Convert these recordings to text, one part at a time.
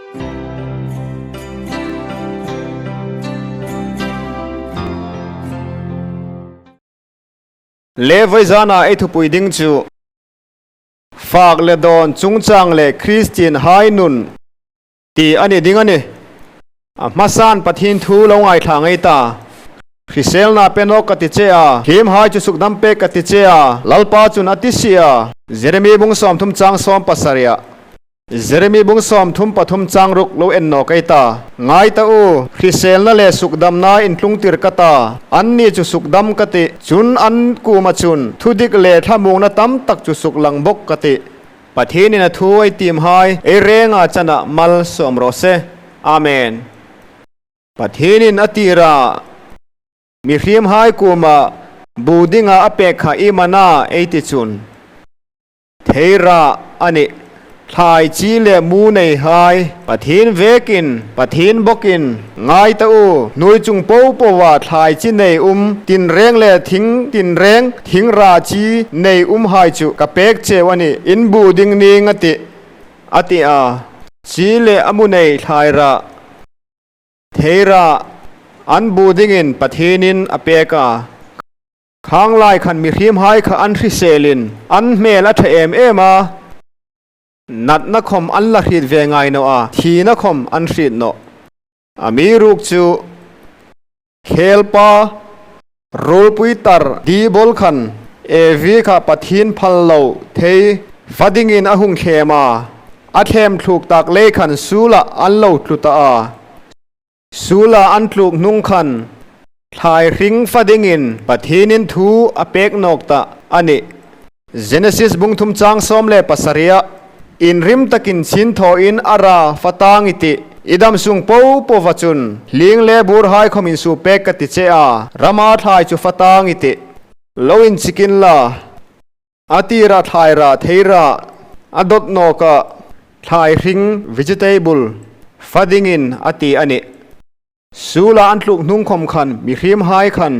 Le vawi zana ei thupui ding chu fak le dawn chungchang leh Kristian hai nun tih a ni ding a ni. A hmasan Pathian thu lo ngaithla ngei ta. Hriselna pen awk ka ti che a, hlim hai chu sukdam pek ka ti che a, Lalpa chun a ti si a. Jeremy bung 30 chang 17ah. Jeremy bung 33 chang ruk lo en nawk ei ta. Ngai ta u, hriselna leh sukdamna intlungtir ka ta, an ni chu sukdam ka ti, chun an kuma chun thudik leh thlamungna tam tak chu suk lang bawk ka ti. Pathianin a thu ei tim hai ei renga chanah mal sawm rawh se. Amen. Pathianin a tira mihrim hai kuma bu dinga a pek kha i mana ei ti chun. Theira a ni. Thlai chi leh mu nei hai Pathin vekin, Pathin bawkin ngai ta u. Hnui chung po poa thlai chi nei um tinreng leh thing tinreng thingra chi nei um hai chu ka pek cheu a ni. In bu ding ning a ti a ti a. Chi leh a mu nei thlai rah theira an bu dingin Pathinin a pek a. Khang lai khan mihrim hai kha an hriselin an hmel a tha em em a, natna khawm an la hrit ve ngai nawh a, thihna khawm an hrit nawh. A mi ruk chu Khelpa Rulpui tar Dibol khan Evi kha Pathin phal lo thei fadingin a hung thlem a, a thlem thluk tak lei khan sulah an lo tlu ta a. Sula an tluk hnung khan thlai hring fa dingin Pathinin thu a pek nawk ta a ni. Genesis bung thum chang 17ah, Inrim takin chin thawhin a ra fa tang i tih, i dam sung po po va chun, hling leh bur hai khawm in su pek ka ti che a, rama thlai chu fa tang i tih. Lo in chikin la, a tira thlai rah thei rah a dawt nawk a, thlai hring, vegetable, fa dingin a ti a ni. Sula an tluk hnung khawm khan mihrim hai khan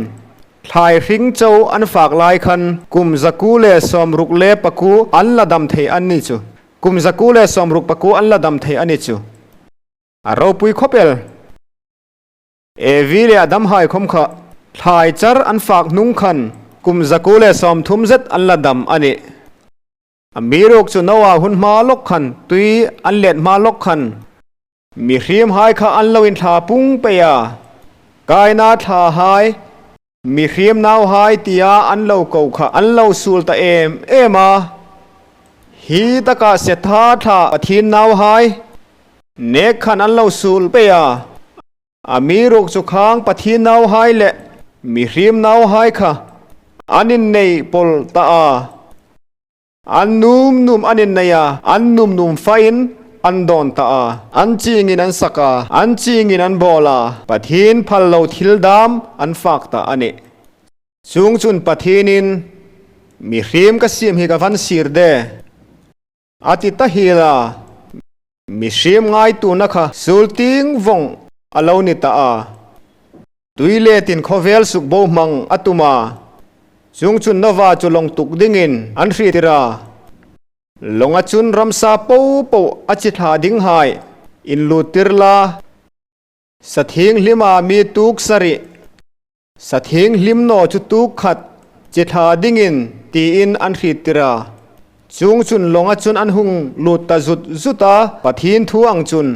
thlai hring cho an fak lai khan kum 169 an la dam thei an ni chu. Kum 169 an la dam thei a ni chu. A ropui khawpel. Evi leh Adam hai khawm kha thlai char an fak hnung khan kum 130 zet an la dam a ni. A mi ruk chu Noah hun hma lawk khan tui an let hma lawk khan mihrim hai kha an lo inthla pung peih a, Kaina thla hai, mihrim nau hai tia an lo ko kha an lo sul ta em em a. Hi takah Setha thla Pathin nau hai, nek khan an lo sul peih a. A mi ruk chu khang Pathian nau hai leh mihrim nau hai kha an innei pawl ta a. An num num an innei a, an num num fain an dawn ta a. An chingin an sak a, an chingin an bawl a, Pathian phal lo thil dam an fak ta a ni. Chung chun Pathianin mihrim ka siam hi ka van sir de. A ti ta hil a, mihrim ngaituna kha sulting vawng a lo ni ta a. Tui letin khawvel suk bo hmang a tum a, chung chun Nova chu lawng tuk dingin an hri tir a. Lawnga chun ramsa po po a chi thla ding hai in lut tir la, sathing hlima mi tuk sarih, Sathing hlimnaw chu tuk khat chi thla dingin tiin an hrit tir a. Chung chun lawnga chun an hung lut ta zut zut a, Pathin thu ang chun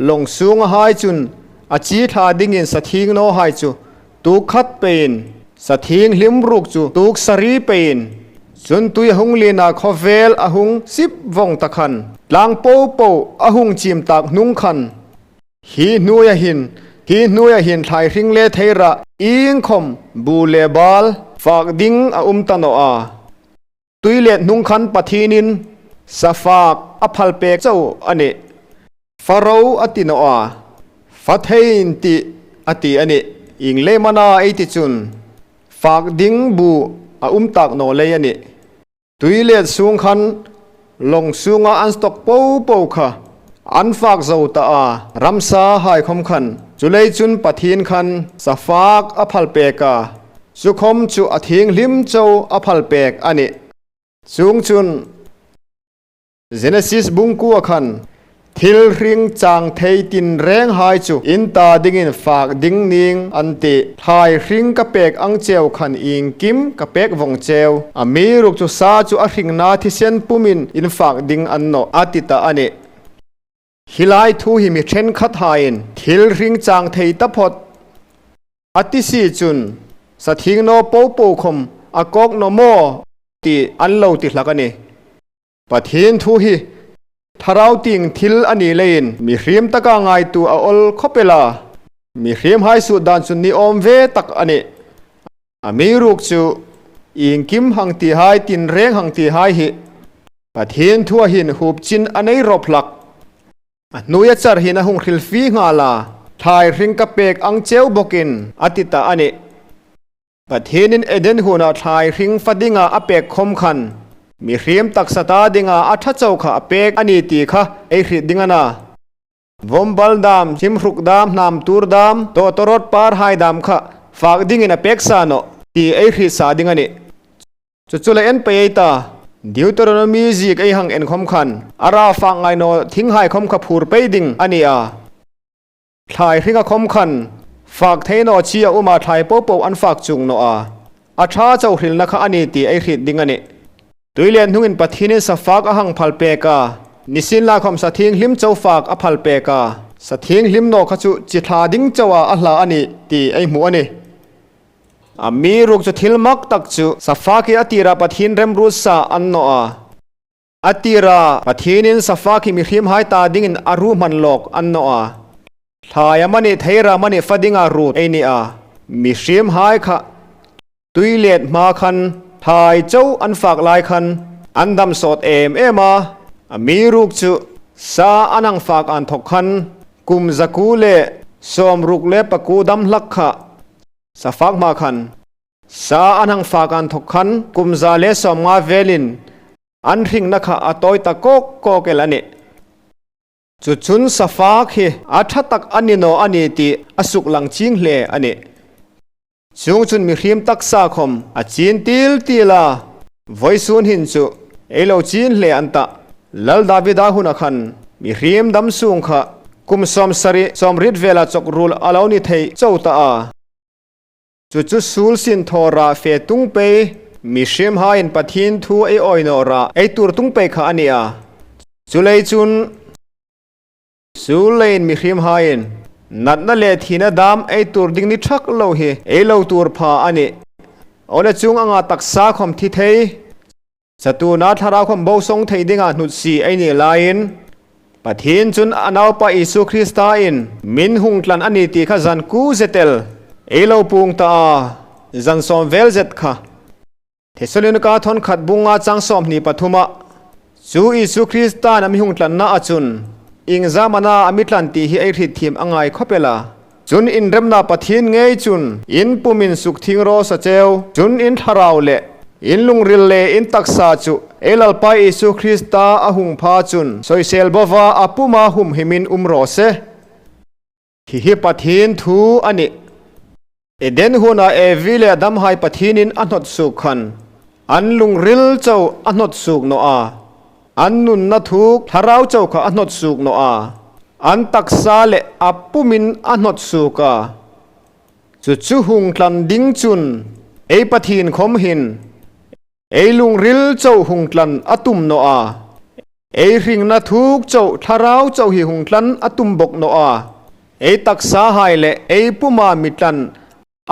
lawng sunga hai chun a chi thla dingin sathing naw hai chu tuk khat pein sathing hlim ruk chu tuk sari pein chun tui a hung lin a khawvel a hung sip vawng ta khan tlang po po a hung chim tak hnung khan Hi hnuaia hin, hi hnuaia hin thlai hring le thei rah ing khawm bu le bal fak ding a um ta nawh a. Tui let hnung khan Pathinin safak a phal pek cho a ni. Faro a ti nawh a, fa thein ti a ti a ni. Ing le mana ei ti chun fak ding bu a um tak nawh lei a ni. Tui let sung khan lawng sunga an stock po po kha an fak zo ta a, ramsa hai khawm khan chulei chun Pathin khan safak a phal pek a, chu khawm chu a thinghlim cho a phal pek a ni. Chung chun Genesis bungkua khan Thil hring chang thei tin reng hai chu in ta dingin fak ding ning an ti. Thlai hring ka pek ang cheu khan ing kim ka pek vawng cheu. A mi ruk chu sa chu a hringna thisen pumin in fak ding an nawh a ti ta a ni. Hi lai thu hi mi thenkhat hain thil hring chang thei ta phawt a ti si chun sathing naw po po khawm a kawk naw maw ti an lo ti hlak a ni. Pathian thu hi thlarau ting thil a nih leiin mi hrim taka ngaitu a awl khawp ela, mi hrim hai suh dan chu ni awm ve tak a ni. A mi ruk chu ingkim hang ti hai tin reng hang ti hai hi Pathian thu a hin hup chin a nei rawp hlak. A hnuia char hin a hung hril fi nghal a, thlai hring ka pek ang cheu bawkin a ti ta a ni. Pathianin Eden hunah thlai hring fa dingah a pek khawm khan mi hrim taksa ta dingah a tha cho kha a pek a ni tih kha ei hrih ding a na. Vawmbal dam, hlimhruk dam, hnam tur dam, tawtawrawt par hai dam kha fak dingin a pek sa nawh tih ei hrih sa ding a ni. Chu chu la en pei ei ta. Deuteronomy zik ei hang en khawm khan a ra fak ngai naw thing hai khawm kha phur pei ding a ni a. Thlai hring a khawm khan, fak thei naw chi a um a thlai poh poh an fak chung nawh a, a tha cho hrilna kha a ni tih ei hrit ding a ni. Tuilian hnungin Pathinin safak a hang phal pek a, nisin lakhawm sathinghlim cho fak a phal pek a, sathinghlim naw kha chu chi thla ding cho ah a hla a ni tih ei hmuh a ni. A mi ruk chu thil mak tak chu safak hi a tirah Pathin remrut sa an nawh a, A tira Pathinin Safa khi mihrim hai ta dingin a ru hman lawk an nawh a, thlai a mani theira mani fa dinga rut ei ni a, mihrim hai kha tui let hma khan thlai cho an fak lai khan an dam sawt em em a, a mi ruk chu sa an ang fak an thawk khan kum 164 dam hlak kha Safak hma khan Sa an hang fak an thawk khan kum 150 velin an hringna kha a tawi ta kawk kawk el a ni. Chu chun safak hi a tha tak a ni naw a ni tih a suk lang ching hle a ni. Chung chun mihrim taksa khawm a chin til til a, vawisun hin chu ei lo chin hle an tah. Lal Davida huna khan mihrim dam sung kha kum 70 80 vela chawk rul a lo ni thei cho ta a. Chu chu sul sin thaw rah fe tung pei, mi hrim hain Pathian thu ei awi nawh rah ei tur tung pei kha a ni a. Chu lei chun sul leiin mi hrim hain natna leh thihna dam ei tur ding ni thak lo hi ei lo tur pha a ni. Awle chung anga taksa khawm thi thei. Chatuna thlarau khawm bo sawng thei dingah hnut si ei nih laiin Pathian chun a naupa Isu Krista in min hung tlan a ni tih kha zan ku zetel ei lo pung ta a, zan sawm vel zet kha Thesalonika thawn khat bunga chang 23 ah chu Isu Krista'n a mi hung tlanna a chun ing zamana a mi tlan tih hi ei hrit thim a ngai khawp ela. Chun inremna Pathian ngei chun in pumin suk thing raw sa cheu, chun in thlarau leh in lungril leh in taksa chu ei Lalpa Isu Krista a hung pha chun sawisel bova a puma humhimin um rawh se. Hi hi Pathian thu a ni. Eden hunah Evi leh Adam hai Pathianin a hnawt suk khan an lungril cho a hnawt suk nawh a. An nunna thuk thlarau cho kha a hnawt suk nawh a, an taksa leh a pumin a hnawt suk a. Chu chu hung tlan ding chun ei Pathian khawm hin, ei lungril cho hung tlan a tum nawh a, ei hringna thuk cho thlarau cho hi hung tlan a tum bawk nawh a, ei taksa hai leh ei puma mi tlan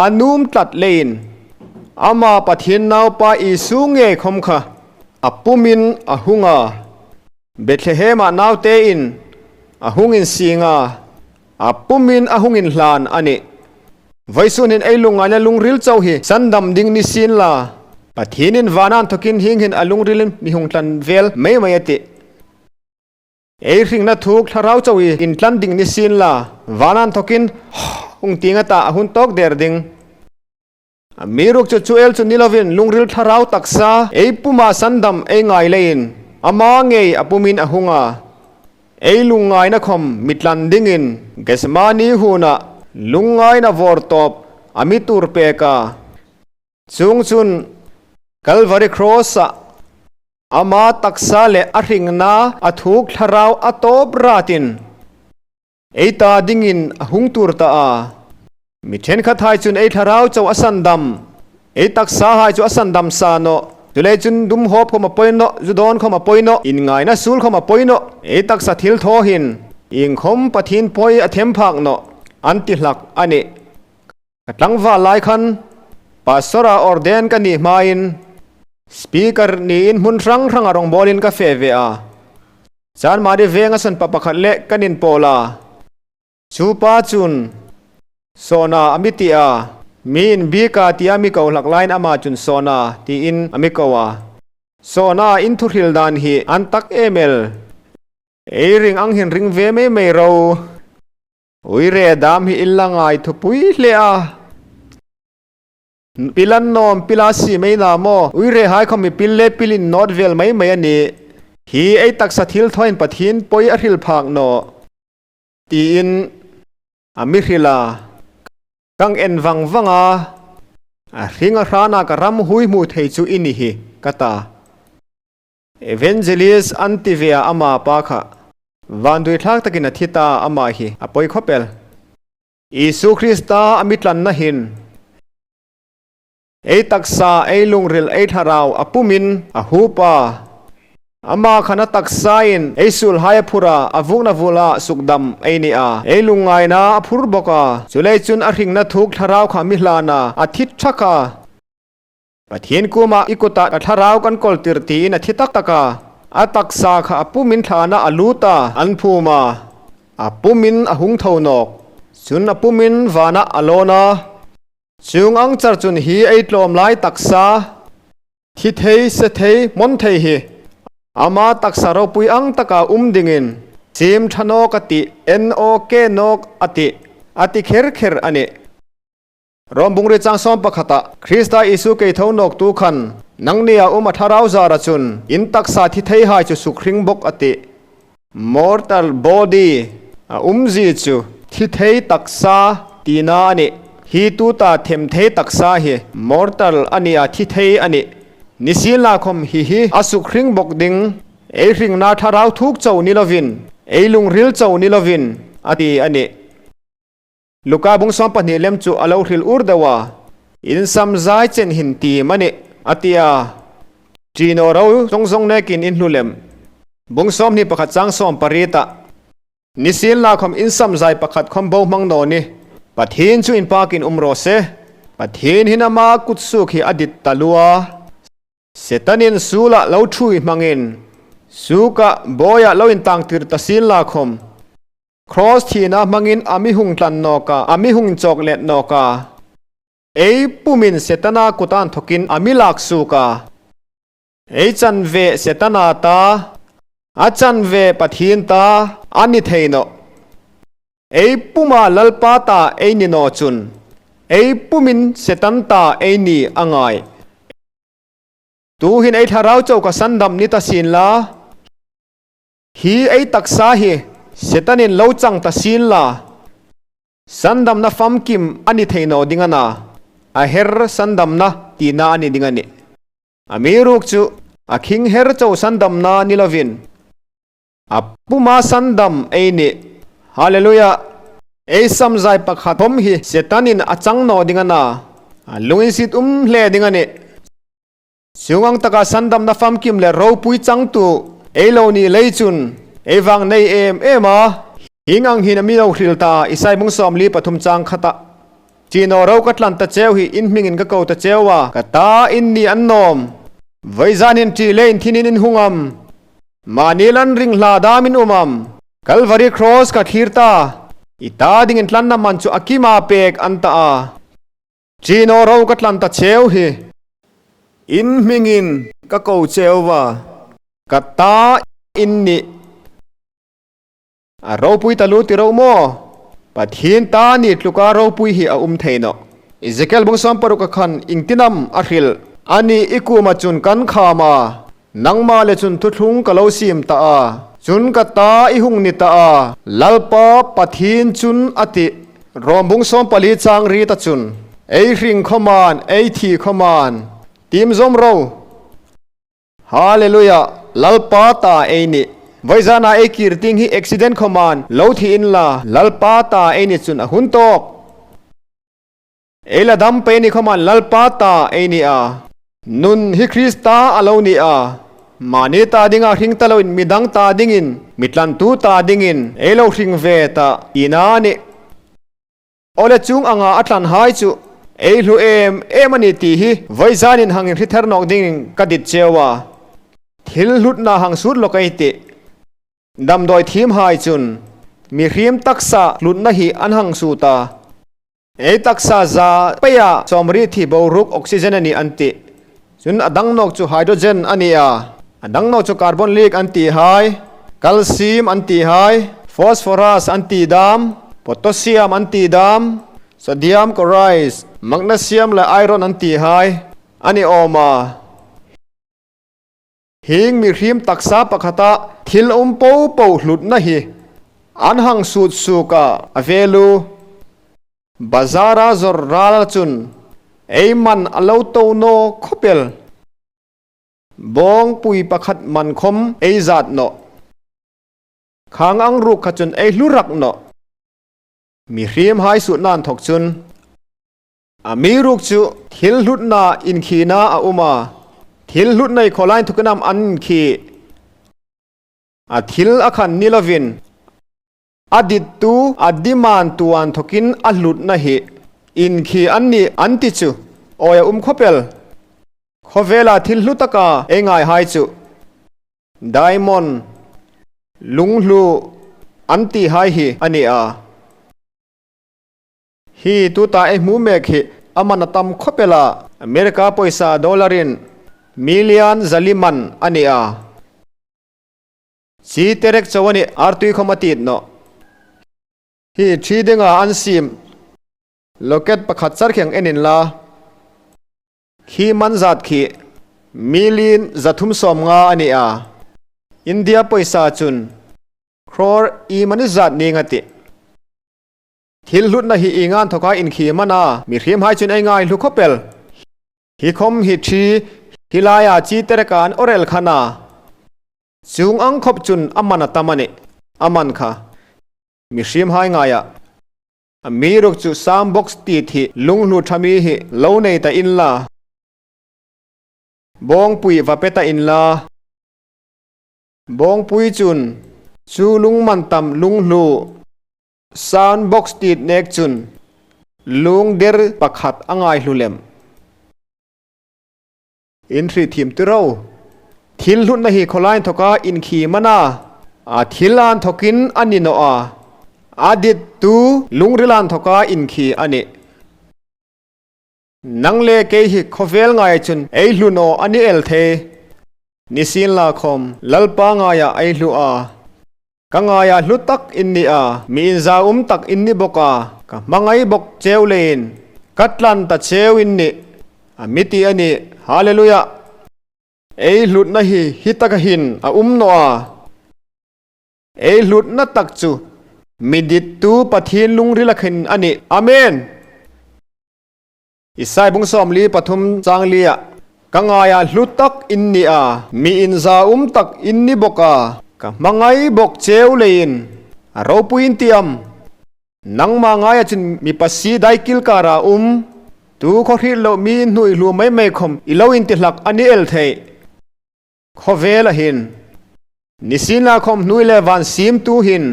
A num tlat leiin ama Pathian naupa Isu ngei khawm kha a pumin a hung a, Bethlehem-ah nautein a hungin sing a, a pumin a hungin hlan a ni. Vaisunin ei lungngaina lungril cho hi sandam ding ni sin la, Pathianin vanan thawkin hinghin a lungrilin mi hung tlan vel mai mai a ti. Ei hringna thuk thlarau cho i intlan ding ni sin la, vanan thawkin hung tinga ta a hun tawk der ding. A mi ruk chu chu el chu ni lovin lungril thlarau taksa ei puma sandam ei ngai leiin ama ngei a pumin a hung a. Ei lungngaina khawm mitlan dingin Gethsemane hunah lungngaina vawr tawp a mi tur pek a. Chung chun Calvary Cross-ah. Ama taksa leh a hringna a thuk thlarau a tawp ratin ei ta dingin a hung tur ta a. Mi thenkhat hai chun ei thlarau cho a san dam, ei taksa hai chu a san dam sa nawh. Chulei chun dum hawp khawm a pawi nawh, zu dawn khawm a pawi nawh, inngaina sul khawm a pawi nawh, ei taksa thil thawhin inkhawm Pathian pawi a them phak nawh an ti hlak a ni. Ka tlangval lai khan Pastor-a ordain ka nih hmain Speaker niin hmun hrang hranga rawngbawlin ka feh ve a. Chanmahni venga sawnpa pakhat leh kan inpawl a, chu pa chun Sawna a mi tih a, mi in bika tia mi ko hlak laiin amah chun Sawna tiin a mi ko a. Sawna in thuhril dan hi an tak em el? Ei ring ang hin ring ve mai mai ro. Ui re dam hi illa ngai thupui hle a. Pilan nawm pila si mai na maw? Ui re hai khaw mi pil le pil in nawt vel mai mai a ni. Hi ei taksa thil thaw in Pathian pawi a hril phak nawh tiin a mi hrilh a. Kang en vang vang a, a hring a hrana ka ram hui hmuh thei chu i ni hi ka ta. Evangelist an ti ve a ama pa kha vanduai thlak takin a thi ta amah hi a pawi khawp el. Isu Krista a mitlanna hin ei taksa ei lungril ei thlarau a pumin a hup a, ama khan a taksain ei sulhai a phur a, a vukna vula sukdam ei ni a, ei lungngaina a phur bawk a, chulei chun a hringna thuk thlarau kha mi hlan a, a thi thak a. Pathian kumah i kutah ka thlarau kan kawltir tiin a thi tak tak a, a taksa kha a pumin thlana a lut a, an phum a, a pumin a hung tho nawk, chun a pumin vanah a lawn a. Chung ang char chun hi ei tlawm lai taksa, thi thei, se thei, hmawn thei hi ama taksa ropui ang taka um dingin chim tha nawk a tih, NOK nawk a tih, a ti kher kher a ni. Rom bungri chang sawm pakhatah Krista Isu kei tho nawktu khan nangni a um a thlarau zara chun in taksa thi thei hai chu suk hring bawk a ti. Mortal body a umzi chu thi thei taksa tina a ni. Hi tuta them thei taksa hi mortal a ni a thi thei a ni. Nisil lakhawm hi hi a suk hring bawk ding ei hringna thlarau thuk cho ni lovin ei lungril cho ni lovin a ti a ni. Luka bung 12 lem chu a lo hril ur deuh a, In sam zai chen hin tim a ni, a ti a. Ṭino ro zawng zawng nekin in hlu lem. Bung 21 chang 18 ah, Nisil lakhawm in sam zai pakhat khawm bo hmang nawn i, Pathian chu in pakin um rawh se, Pathian hin ama kutsuk hi a dit ta lu a, Setanin sulah lo ṭhui hmangin, sukah bawiah lo intangtir ta sil lakhawm. Kraws thihna hmangin a mihung tlan nawk a, a mihung chawk let nawk a. Ei pumin Setana kutan thawkin a mi lak suk a. Ei chanve Setana ta, a chanve Pathian ta a ni thei nawh. Ei puma Lalpa ta ei ni nawh chun, ei pumin Setan ta ei ni a ngai. Tuhin ei thlarau chauh ka sandam ni ta sin la. Hi ei taksa hi Setanin lo chang ta sin la, sandamna famkim a ni thei no ding a na, a her sandamna tihna a ni ding a ni. A mi ruk chu a khing her cho sandamna ni lovin a puma sandam ei ni. Hallelujah! Ei samzai pakhat awm hi Setanin a chang no ding a na, a lungin sit um hle ding a ni. Chungang taka sandamna famkim leh ropui changtu ei lo nih lei chun ei vang nei em em a, hing ang hin a mi lo hril ta Isai bung 43 chang khatah Chino ro ka tlan ta cheu hi in hmingin ka ko ta cheu a, ka ta in ni an nawm vaizan in ṭih leh in thinin in hungam mahni lan ring hla dam in umam Kalvari Cross ka thlir ta i ta ding in tlanna man chu a kima pek an ta a. Chino ro ka tlan ta cheu hi. In hmingin ka ko cheu va. Ka ta in nih. A ropui ta lu ti ro maw? Pathian ta ni tluka ropui hi a um thei nawh. Ezekiel bung 60 a khan ingtinam a hrilh. Ani i kuma chun kan kham a, nangmah le chun thuthlung ka lo sim ta a, chun ka ta i hung ni ta a, Lalpa Pathian chun a ti. Rom bung 14 chang ri ta chun, ei hring khawman, ei thi khawman, tim zawm ro. Hallelujah Lalpa ta ei ni. Vawi zana ei kir ting hi accident khawman lo thi in la Lalpa ta ei ni chun a hun tawk. Ei la dam pe ni khawman Lalpa ta ei ni a. Nun hi Krista a lo ni a. Mahni ta dinga hring ta loin midang ta dingin mitlantu ta dingin ei lo hring ve ta ina a ni. Awle chung anga a tlan hai chu ei hlu em em a ni tih hi vawi zanin hangin hri ther nawk dingin ka dit cheu a. Thil hlutna hang sut lawk ei tih. Damdawi thim hai chun mihrim taksa hlutna hi an hang sut a. Ei taksa za peia sawmri thi boruak oxygen a ni an tih. Chun a dang nawk chu hydrogen a ni a, a dang nawk chu carbon leak an tih hai, calcium an tih hai, phosphorus an tih dam, potassium an tih dam, sodium chloride, magnesium leh iron an tih hai a ni awm a. Hing mihrim taksa pakhata thil awm po po hlutna hi an hang sut suk a, a velu. Bazar-a zawrh ral chun ei man a lo to naw khawpel. Bawngpui pakhat man khawm ei zat nawh. Khang ang ruk kha chun ei hlu rak nawh. Mihrim hai suh nan thawk chun. A mi ruk chu thil hlutna inkhihna a um a, thil hlutna i khawlain thukinam an inkhih. A thil a khan ni lovin A dittu a demand tuan thawkin a hlutna hi inkhih an ni an ti chu awi a um khawpel. Khawvela thil hlu taka ei ngai hai chu diamond, lunghlu an tih hai hi a ni a. Hi tuta ei hmu mek hi a man a tam khawpel a, America pawisa dollar in million zali man a ni a. Chi terek cho a ni artui khawm a tit nawh. Hi thi dinga an sim locket pakhat char khiang en in la. Khi man zat khi million 350 a ni a. India pawisa chun crore i mani zat ning a ti. Thil hlutna hi i ngan thawka inkhim a na mihrim hai chun ei ngai hlu khawpel. Hi khawm hi thi hilai ah chi tereka an awrel khan a chung ang khawp chun a man a tam a ni. A man kha mihrim hai ngai ah a mi ruk chu sound box ti thi lunghlu tha mi hi lo nei ta in la bawngpui va pe ta in la bawngpui chun chu lungman tam lunghlu Sound box tit nek chun lung der pakhat a ngai hlu lem. In hrih thim ti ro. Thil hlutna hi khawlain thawka inkhim man a, a thil an thawkin a ni nawh a, a dit tu lungrilan thawka inkhih a ni. Nang le kei hi khawvel ngai chun ei hlu naw a ni el thei. Nisin la khawm Lalpa ngaiah ei hlu a. Ka ngaiah hlu tak in ni a, mi inzauum tak in ni bawk a, ka hmangai bawk cheu leiin ka tlan ta cheu in ni a mi ti a ni. Hallelujah! Ei hlutna hi hi taka hin a um nawh a. Ei hlutna tak chu mi dittu Pathian lungril a khin a ni. Amen! Isai bung 43 chang lia ka ngaiah hlu tak in ni a, mi inzaum tak in ni bawk a, ka hmangai bawk cheu leiin a ropuiin tiam. Nangmah ngaiah chun mi pasi daikil karah um, tu khaw hrilh loh mi hnuih hlu mai mai khawm i lo intihlak a ni el theih. Khawvel a hin. Nisin la khawm hnui le van sim tu hin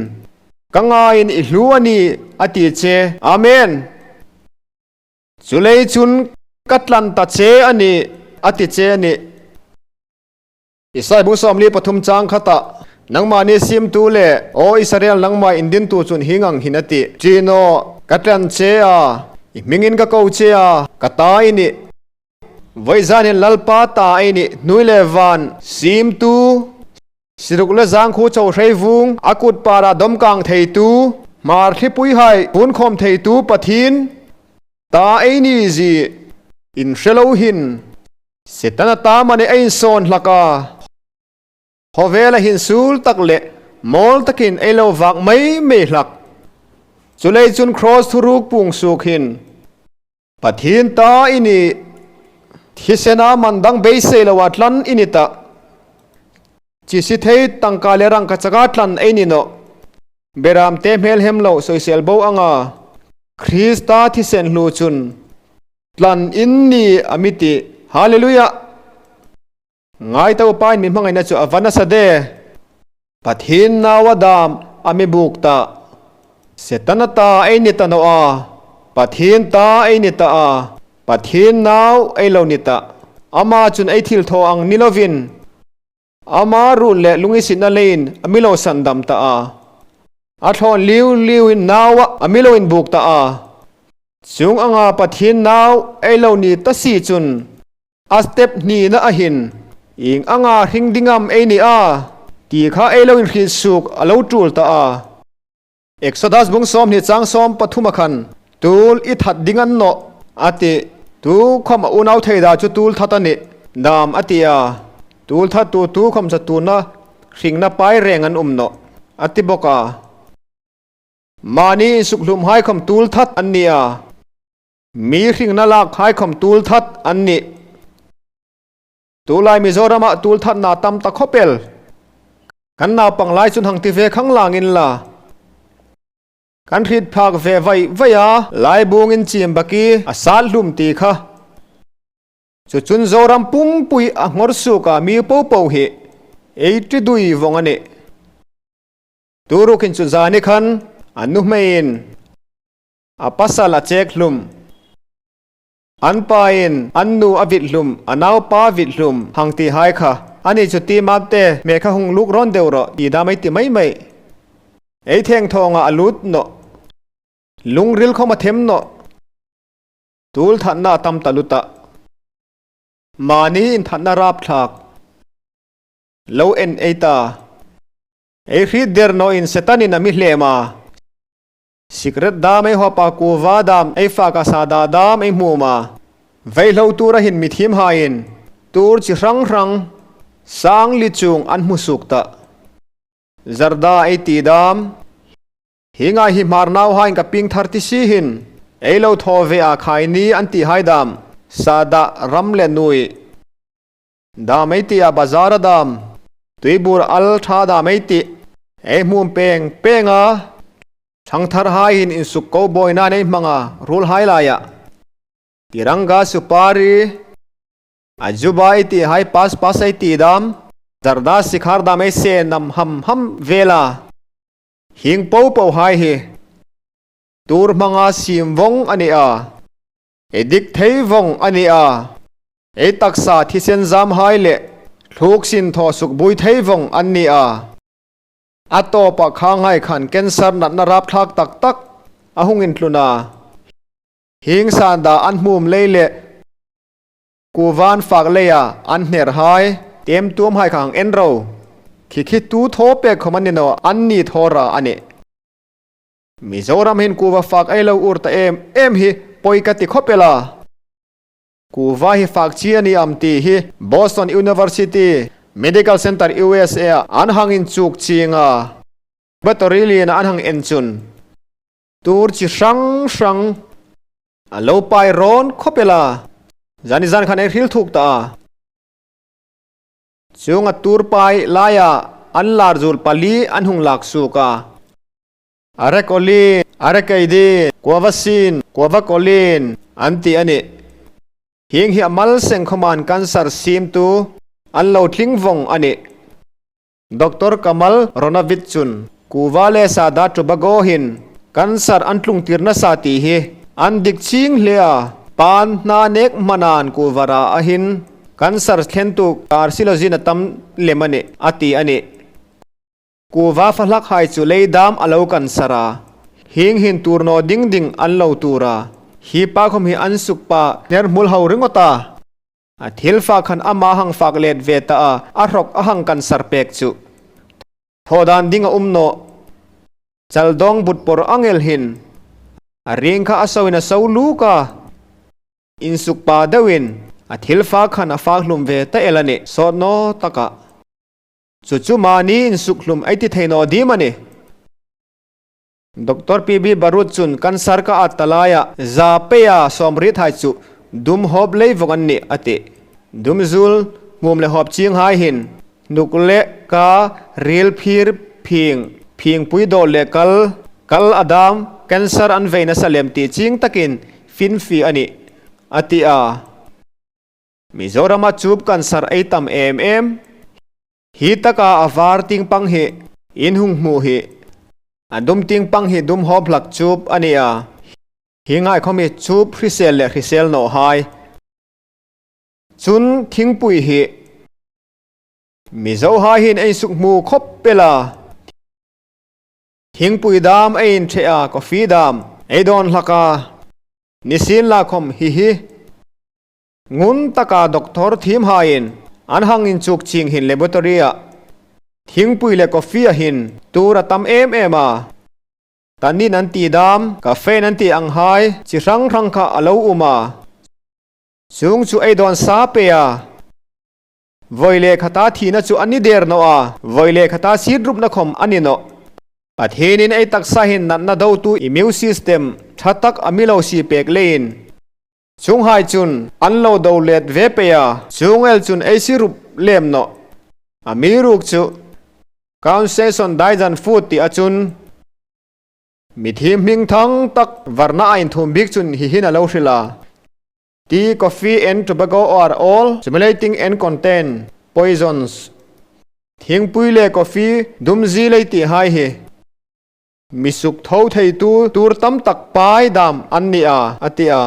ka ngaiin i hlu a ni a ti che. Amen! Chulei chun ka tlan ta che a ni a ti che a ni. Isai bung 43 chang khatah, Nangmahni simtu le Aw Israel nangmah indintu chun hi ngang hin a ti. Ṭinaw, ka tlan che a, i hmingin ka ko che a, ka ta i ni. Vawizanin Lalpa ta i ni hnui le van simtu, siruk le zangkhu cho hrei vung, a kut parah dawmkang theitu, hmar thlipui hai punkhawm theitu Pathin ta ei ni zi in hre lo hin. Setana ta mani a insawn hlak a, khawvela hin sul tak leh mawl takin ei lo vak mai mai hlak. Chulei chun Kraws thuruk pung suk hin. Pathian ta i ni, thisena man dang beisei loah tlan i ni ta. Chi si thei tangka leh rangka chaka tlan ei ni nawh. Beram te hmel hem lo sawisel bo anga Krista thisen hlu chun tlan in ni a mi tih. Hallelujah! Ngai to pain mi hmangaihna chu a va nasa de. Pathin nau a dam a mi buk ta. Setana ta ei ni ta nawh a, Pathin ta ei ni ta a, Pathin nau ei lo ni ta. Ama chun ei thil thaw ang ni lovin Ama run leh lungisitna leiin a milo san dam ta a. A thlawn liu liuin naua a milo in buk ta a. Chung anga Pathian nau ei lo ni ta si chun a step hnihna a hin ing anga hring dingam ei ni a ti kha ei lo in hrilh suk a lo tul ta a. Exodus bung 20 chang 13 a khan tul i that ding an nawh a ti. Tu khawm a unau thei dah chu tul that a nih dam a ti a, tul that tu tu khawm cha tuna hringna pai reng an um nawh a ti bawk a. Mahni insukhlum hai khawm tul that an ni a, mi hringna lak hai khawm tul that an nih. Tulai Mizoramah tul thatna tam ta khawpel. Kan naupang lai chun hang ti ve khang langin la. Kan hrit phak ve vai vai a, lai bungin chim baki a sal hlum ti kha. Chu chun Zoram pumpui a nghawr suk a mi po po hi ei ti dui vawng a ni. Turukin chu zani khan a nu hmeiin a pasal a chek hlum. An pa in an nu a vit hlum, a nau pa vit hlum hang ti hai kha. Ani chu ti map te me kha hung luk rawn deuh rawh ti da mai ti mai mai. Ei theng thawng ah a lut nawh. Lungril khawm a them nawh. Tul thatna a tam ta lut a. Mahni in thatna rapthlak lo en ei ta. Ei hrit der nawh in Satan in a mi hlem a. Sikret dam ei huapa kuva dam ei fak a sa da dam ei hmum a, veihlo tur a hin mithim haiin tur chi hrang hrang sang li chung an hmu suk ta. Zarda ei ti dam hi ngai hi hmar nau hain ka ping thar ti si hin ei lo thaw ve a khai ni an ti hai dam sa dah ram le nui dam ei ti a bazar a dam tuibur al tha dam ei ti ei hmum peng peng a Thangthar haiin insuk ko bawi nan ei hmang a rul hai laiah Tiranga Supari Ajuba ei tih hai pas pas ei tih dam Zarda Sikhar dam ei se nam ham ham vela hing po po hai hi tur hmanga sim vawng a ni a ei dik thei vawng a ni a ei taksa thisen zam hai leh thluk sin thaw suk bui thei vawng an ni a. A tawpah khanghai khan cancer natna rapthlak tak tak a hung intlun a, hing san dah an hmum lei leh kuvan fak leiah an hner hai. Tem tuam hai kha hang en ro. Khi khi tu thaw pek khawm an ni no an ni thaw ra a ni. Mizoram hin kuva fak ei lo ur ta em em hi pawi ka ti khawp ela. Kuva hi fak chi a ni am tih hi Boston University Medical Center USA ah an hang in chuk ching a, laboratory lian ah an hang en chun tur chi hrang hrang a lo pai rawn khawp ela zani zan khan ei hril thuk ta a. Chunga tur pai laiah an lar zul pali an hung lak suk a. Arekolin, Arekeidin, Kuavasin, Kuavakolin an ti a ni. Hing hi a mal seng khawman cancer sim tu an lo tling vawng a ni. Doctor Kamal Ronavit chun Kuva leh Sada Tobago hin cancer an tlung tir nasa tih hi an dik ching hle a, pan hna nek hmanan kuva ra ahin cancer thlentu carcinogen a tam lem a ni, a ti a ni. Kuva fahlak hai chu lei dam a lo kan sar a, hing hin tur naw ding ding an lo tur a, hi pa khawm hi an suk pa hner hmul ho ringawt a. A thil fak khan ama hang fak let ve ta a, a hrawk a hang kan sar pek chu. Thaw dan ding a um nawh. Chal dawng but pawr angel hin. A ring kha a so in a so luk a. Insuk pa deuh in a thil fak khan a fak hlum ve ta el a ni sawt naw takah. Chu chu mahni insukhlum ei ti thei nawh dim a ni. Doctor PB Barut chun cancer ka at ta laiah za peia sawmri thai chu dum hawp lei vawk an ni a ti. Dum zul, hmum leh hawp ching hai hin. Hnuk leh ka ril phir phing, phingpui dawh leh kal, kal a dam, cancer an vei nasa lem tih ching takin finfi a ni, a ti a. Mizorama chup cancer ei tam em em hi taka a var tingpang hi in hung hmuh hi a dum tingpang hi dum hawp hlak chup a ni a, hi ngaikhawm hi chup hrisel leh hrisel nawh hai. Chun thingpui hi Mizo hai hin ei suk hmu khawp pel a, thingpui dam ei in ṭheh a, coffee dam ei dawn hlak a, nisin lakhawm hi hi ngun taka doctor thim haiin an hang in chuk ching hin laboratory ah thingpui leh coffee a hin tur a tam em em a. Tanin an ti dam, caffeine an tih ang hai chi hrang hrang kha a lo um a. Chung chu ei dawn sa pe a, vawi leh khata thihna chu a ni der nawh a, vawi leh khata sit rupna khawm a ni nawh. Pathianin ei taksa hin natna dotu immune system tha tak a mi lo si pek leiin chung hai chun an lo do let ve pe a, chung el chun ei si rup lem nawh. A mi ruk chu Concession Daijan Food tih a chun. Mithi hming thang tak varna a inthum bik chun hihin a lo hrilh a. Tea, coffee and tobacco are all stimulating and contain poisons. Thingpui leh coffee dum zi lei tih hai hi mi suk tho theitu tur tam tak pai dam an ni a, a ti a.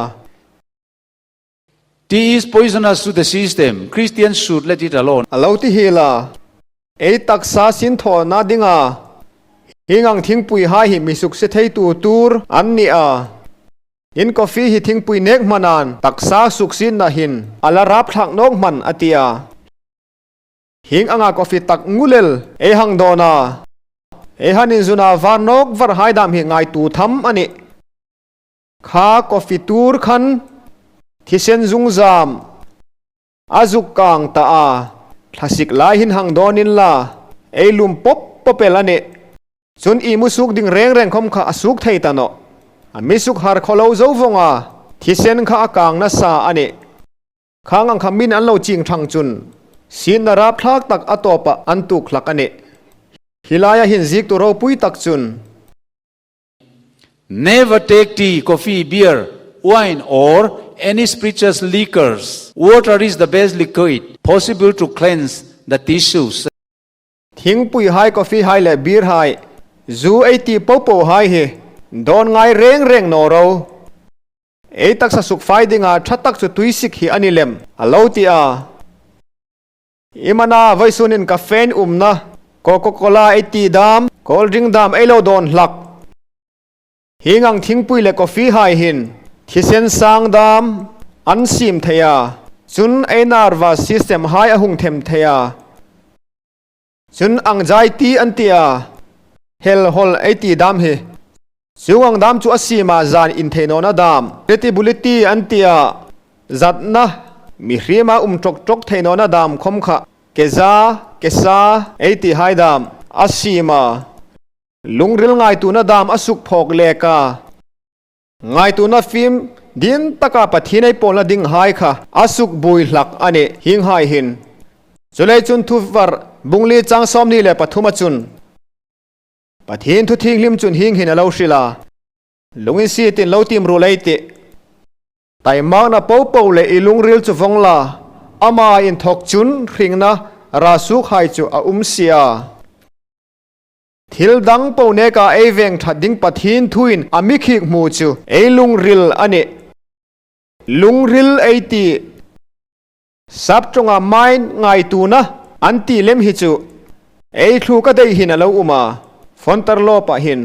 Tea is poisonous to the system, Christians should let it alone. A lo ti hil a, Ei taksa sin thawhna dinga hingang thingpui hai hi misuk se theitu tur an ni a. In coffee hi thingpui nek hmanan taksa suk sinna hin a la rap thlak nawk hman a ti a. Hing anga coffee tak ngulel ei hang dawn a, ei han inzuna var nawk var haidam hi ngaitu tham a ni. Kha coffee tur khan thisen zungzam a zuk kang ta a, thlasik lai hin hang dawnin la ei lum pawp pawp el a ni. Chun i mu suk ding reng reng khawm kha a suk thei ta nawh. A mi suk har khaw lo zo vawng a, thisen kha a kang nasa a ni. Khang ang kha min an lo ching thang chun sinna rapthlak tak a tawpah an tuk hlak a ni. Hilaia hin ziktu ropui tak chun. Never take tea, coffee, beer, wine or any spirituous liquors. Water is the best liquid possible to cleanse the tissues. Thingpui hai, coffee hai leh beer hai, zu ei tih poh poh hai hi dawn ngai reng reng nawh ro. Ei taksa suk fai dingah tha tak chu tuisik hi a ni lem a lo ti a. Imana vawisunin caffeine umna Coca-Cola ei ti dam, cold drink dam ei lo dawn hlak. Hingang thingpui leh coffee hai hin thisen sang dam an sim thei a, chun ei nervous system hai a hung them thei a, chun anxiety an ti a, hel hawl ei ti dam hi. Chung ang dam chu a sim a zan intheinawna dam, irritability an ti a, zatna, mihrima um ṭawk ṭawk theinawna dam khawm kha keza, kesa, ei tih hai dam a sim a, lungril ngaituna dam a suk phawk lek a, ngaituna fim din taka Pathian ei pawlna ding hai kha a suk bui hlak a ni hing hai hin. Chulei chun thuvar bungli chang 23 a chun. Pathian thu thinghlim chun hing hin a lo hrilh a, lungin seat in lo tim ru lei tih. Taimakna po po leh i lungril chu vawng la, ama in thawk chun hringna rasuk hai chu a um sia. Thil dang po neka ei veng that ding Pathian thuin a mikhik hmu chu ei lungril a ni. Lungril ei tih. Sap tawnga mind ngaituna an tih lem hi chu ei thlu ka daih hin a lo um a, phone tar lo pah hin.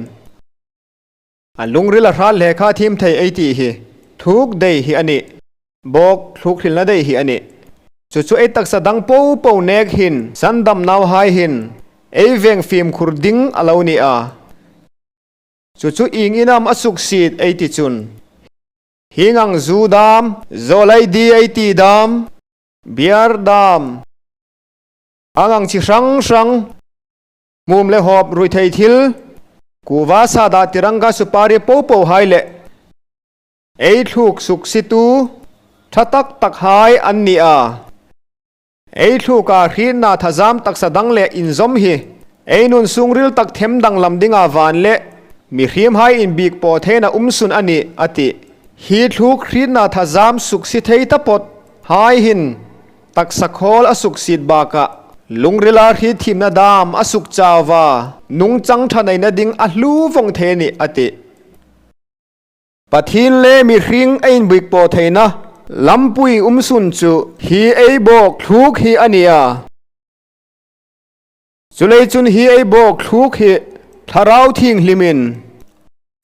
A lungril a hral hle kha thim thei ei tih hi thuk daih hi a ni, bawk thluk hrilna daih hi a ni. Chu chu ei taksa dang po po nek hin, sandam nau hai hin, ei veng fimkhur ding a lo ni a. Chu chu ing inam a suk sit ei ti chun. Hingang zu dam, zawlai di ei ti dam, biar dam, angang chi hrang hrang, mum leh hawp rui thei thil, kuhva sa dah tiranga supari po po hai leh ei thluk suk situ tha tak tak hai an ni a. Ei thluka hrinna thazam taksa dang leh inzawm hi ei nun sungril tak them danglam dinga van leh mi hrim hai inbik pawh theina umsun a ni, a ti. Hi thluk hrinna thazam suk si thei ta pawt hai hin taksa khawl a suk sit bakah lungrila hri thimna dam a suk chauva nungchang tha neihna ding a hlu vawng thei a ni, a ti. Pathian leh mihring a inbuik pawh theihna lampui umsun chu hi ei bawk thluk hi a ni a. Chulei chun hi ei bawk thluk hi thlarau thinghlimin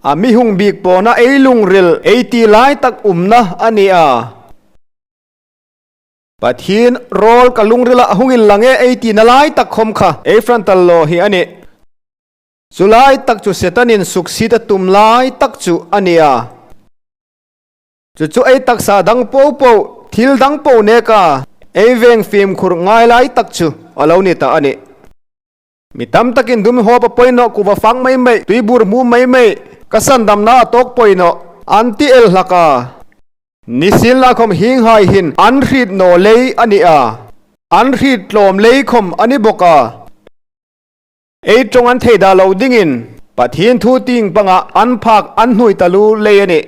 a mihung bik pawhna ei lungril ei ti lai tak umna a ni a. Pathian rawl ka lungrila a hungin lang e ei tihna lai tak khawm kha ei frontal law hi a ni. Chu lai tak chu Setanin suksit a tum lai tak chu a ni a. Chu chu ei taksa dang po po, thil dang po neka ei veng fimkhur ngai lai tak chu a lo ni ta a ni. Mi tam takin dum hawp a pawinawh kuva fang mai mai, tuibur hmu mai mai, ka san damna a tawk pawinawh an ti el hlak a. Nisil na khawm hing hai hin an hrit naw lei a ni a, an hrit tlawm lei khawm a ni bawk a. Ei tawng an thei dah lo dingin Pathian thu ting pangah an phak an hnui ta lu lei a ni.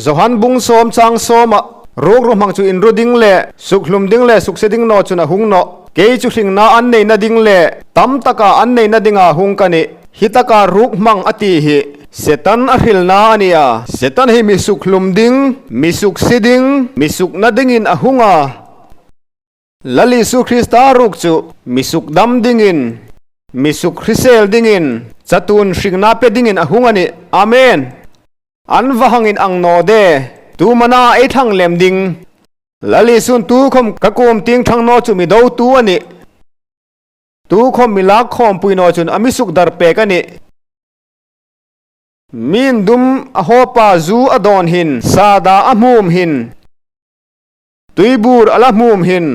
Johan bung sawm chang sawmah rukru hmang chu inru ding leh sukhlum ding leh sukse ding naw chun a hung nawh. Kei chu hringna an neihna ding leh tam taka an neihna dingah hung ka ni. Hi taka ruk hmang a ti hi Satan a hrilhna a ni a. Satan hi mi sukhlum ding, mi suksi ding, mi sukna dingin a hung a. Lal Isu Krista ruk chu misuk dam dingin, misuk hrisel dingin, chatun hringna pe dingin a hung a ni. Amen! An va hangin ang naw de, tu mana ei thlang lem ding. Lal Isu'n tu khawm ka kum ting thang naw chu mi do tu a ni. Tu khawm mi lak khawmpui naw chun a misuk dar pek a ni. Min dum a hawpa zu a dawn hin, sada a hmum hin. Tuibur a la hmum hin.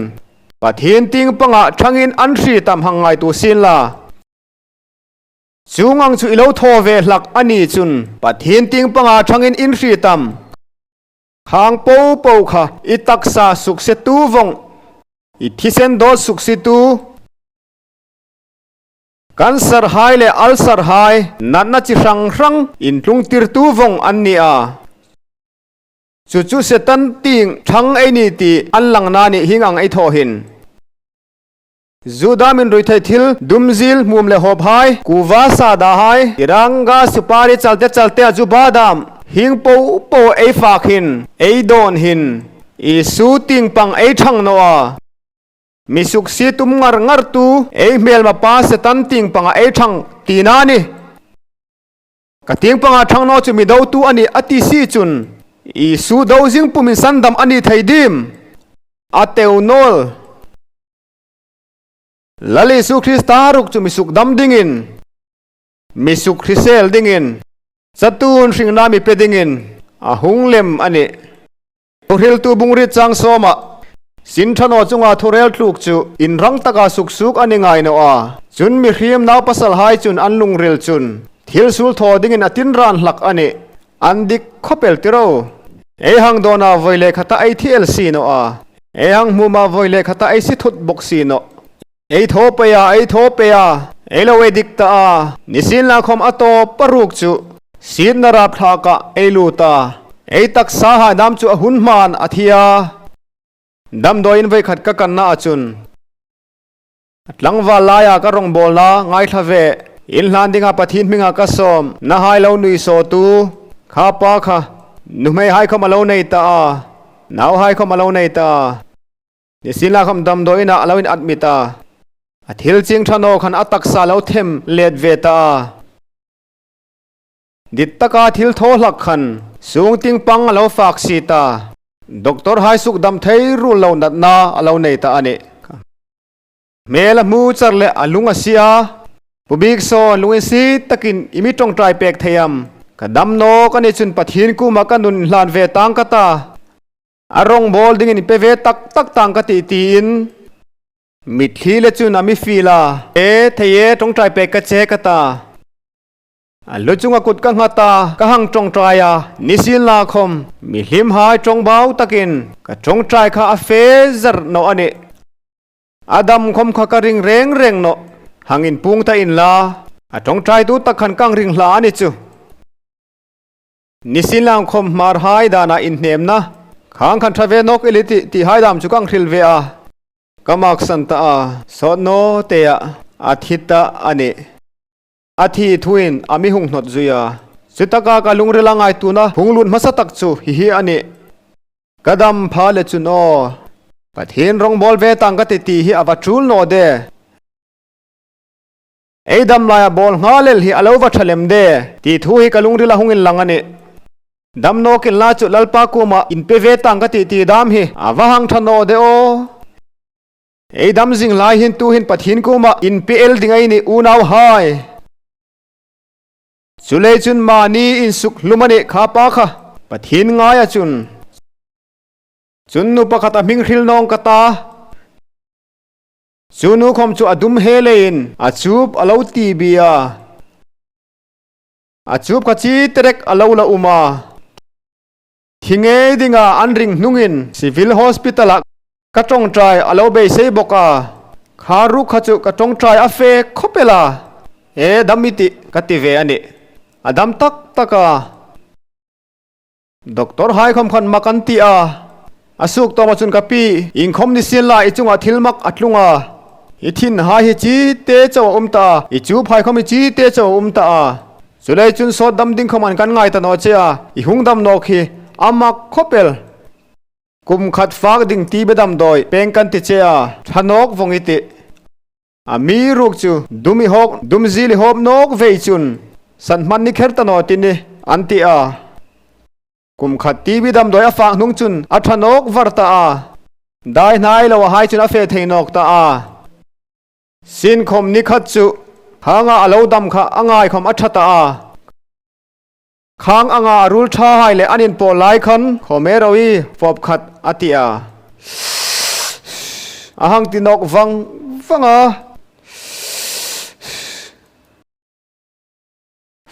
Pathian ting pangah thangin an hri tam hang ngai tu sin la. Chu ngang chu i lo thaw ve hlak a ni chun Pathian ting pangah thangin in hri tam khang po po kha i taksa suk se tu vawng i thisen dawt suk si tu Cancer hai leh ulcer hai natna chi hrang hrang intlung tir tu vawng an ni a. Chu chu Satan ting thang ei ni tih an lang na nih hing ang ei thawh hin. Judah min ruithei thil dumzil hmum le hawp hai, kuva sa dah hai, tiranga supari chalte chalte a ju badam hing po po ei fak hin, ei dawn hin. Isu ting pang ei thang no a. Misuk si tum ngar ngar tu ei hmelma pa Satan ting pang a ei thang ti na ni. Ka ting panga thangnaw chu mi dotu a ni a ti si chun Isu do zing pumin sandam a ni thei dim a teu nawl. Lal Isu Krista ruk chu misuk dam dingin, misuk hrisel dingin, chatun hringna mi pe dingin a hung lem a ni. Thuhriltu bungrit chang sawmah Sinthanaw chunga thurel tluk chu inrang taka suk suk a ni ngai nawh a, chun mihrim nau pasal hai chun an lungril chun thil sul thaw dingin a tinran hlak a ni. An dik khawpel tiro. Ei hang dawnah vawi leh khata ei thi el si nawh a, ei hang hmumah vawi leh khata ei si thut bawk si nawh. Ei thaw pe a, ei thaw pe a, ei lo ei dik ta a, nisin la khawm a tawp a ruk chu sitna rap thlak ah ei lut a, ei taksa hahdam chu a hun hman a thi a, damdawiin vawikhat ka kanna ah chun a tlangval laia ka rawngbawlna ngaithla ve inhlan dingah Pathian hmingah ka sawm na hai lo nui saw tu kha pa kha nuhmei hai khawm a lo nei ta a, nau hai khawm a lo nei ta a. Nisila kham damdawiin ah a lo in admit a, a thil ching tha naw khan a taksa lo them let ve ta a. Dit taka thil thaw hlak khan sung ting pang a lo fak si ta. Doctor hai suk dam thei rul lo natna a lo nei ta a ni. Hmel a hmu char leh a lung a sia. Pu Bik sawn lungin si takin i mi tawngtai pek thei am. Ka dam nawk a ni chun Pathian kumah ka nun hlan ve tang ka ta. A rawngbawl dingin i pe ve tak tak tang ka tih tiin mitthli le chun a mi feel a. E thei e tawngtai pek ka che ka ta. A lu chunga kut ka nghat a, ka hang tawngtai a, nisil la khawm, mi hlim hai tawng bau takin ka tawngtai kha a fe zar nawh a ni. A dam khawm kha ka ring reng reng nawh, hang in pung ta in la, a tawngtai tu tak khan kang ring hla a ni chu. Nisin lang khawm hmar hai danah inhnemna khang khan tha ve nawk ili tih tih hai dam chu kang hril ve a, ka mak san ta a, sawt naw te ah a thi ta a ni. A thi thuin a mi hung hnawt zui a, chutaka ka lungril a ngai tuna hung lut hmasa tak chu hihi a ni. Ka dam pha le chun aw, Pathian rawngbawl ve tang ka ti tih hi a va tul naw de. Ei dam laia bawl nghalel hi a lo va tha lem de tih thu hi ka lungril a hungin lang a ni. Dam nawkin la chu Lalpa kuma in pe ve tang ka tih tih dam hi a va hang tha naw de aw. Ei dam zing lai hin tu hin Pathin kuma in pe el ding ei ni unau hai. Chulei chun mahni in suk hlum a nih kha pa kha Pathin ngai a chun. Chun nu pakhat a hming hril nawng ka ta. Chu nu khawm chu a dum he leiin a chup a lo ti bi a, a chup kha chi terek a lo la um a. Thi ngei dingah an ring hnungin Civil Hospital ah ka tawngtai a lo beisei bawk a, kha ruk kha chu ka tawngtai a fe khawp ela, e dam i tih ka ti ve a ni, a dam tak tak a. Doctor Haikhawm khan mak an ti a, a suk tawm a chun ka pi, inkhawm ni sin la i chungah thil mak a tlung a, i thin hai hi chi te chauh a awm ta a, i chu phaikhawm hi chi te chauh a awm ta a, chulei chun sawt dam ding khawm an kan ngai ta nawh che a, i hung dam nawk hi a mak khawpel. Kum khat fak ding ti be damdawi peng kan ti che a, tha nawk vawng i tih. A mi ruk chu dum i hawk, dum zil i hawp nawk vei chun san hman ni kher ta naw ti ni an ti a. Kum khat TV damdawi a fak hnung chun a tha nawk var ta a. Dai hnai lo a hai chun a fe thei nawk ta a. Sin khawm ni khat chu hanga a lo dam kha a ngai khawm a tha ta a. Khang anga a rul tha hai leh an inpawh lai khan Khawme Rowi fawp khat a ti a. A hang ti nawk vang vang a.